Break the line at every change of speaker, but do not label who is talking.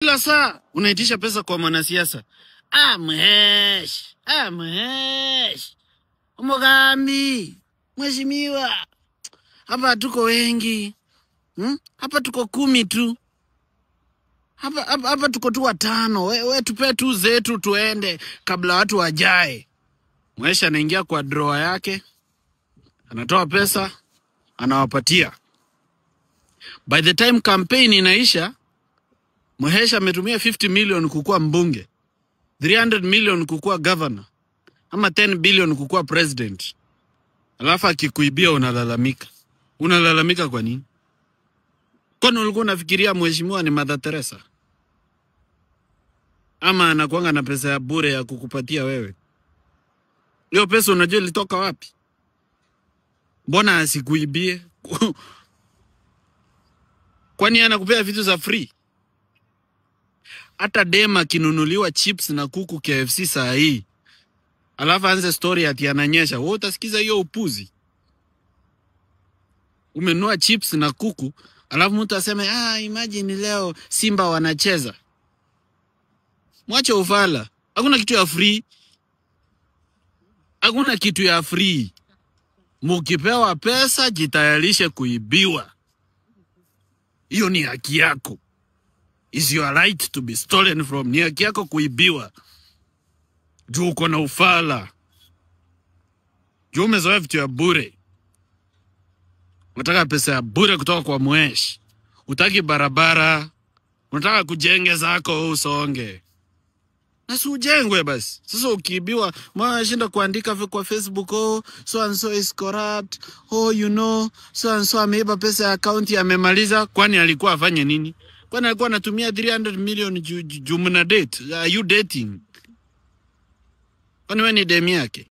Kila saa unaitisha pesa kwa mwanasiasa. Ah, mhesh, ah, mhesh, Umugambi, mheshimiwa, hapa tuko wengi, Hapa tuko 10 tu. Hapa tuko tu 5. We tupe tu zetu tuende kabla watu wajae. Mhesh anaingia kwa drawer yake, anatoa pesa, anawapatia. By the time campaign inaisha, Mhesh ametumia 50 million kukua mbunge, 300 million kukua governor, ama 10 billion kukua president. Alafu akikuibia unalalamika. Unalalamika kwa nini? Kwani ulikuwa unafikiria mheshimiwa ni Mother Teresa? Ama anakuanga na pesa ya bure ya kukupatia wewe? Hiyo pesa unajua ilitoka wapi? Mbona asikuibie? Kwani anakupea vitu za free? Hata dem akinunuliwa chips na kuku KFC saa hii, alafu aanze story ati ananyesha, wewe utasikiza hiyo upuzi? Umenunua chips na kuku, alafu mtu aseme, imagine leo Simba wanacheza. Mwache ufala. Hakuna kitu ya free. Hakuna kitu ya free. Mukipewa pesa jitayarishe kuibiwa. Hiyo ni haki yako. Is your right to be stolen from. Ni haki yako kuibiwa. Juu uko na ufala. Juu umezoea vitu ya bure. Unataka pesa ya bure kutoka kwa mwesh. Utaki barabara. Unataka kujenge zako usonge. Na si ujengwe basi. Sasa ukiibiwa, mwana shinda kuandika kwa Facebook, oh, so and so is corrupt. Oh, you know, so and so ameiba pesa ya county amemaliza. Kwani alikuwa afanye nini? Kwani alikuwa anatumia 300 million juu mna date? Are you dating? Kwani wewe ni demu yake?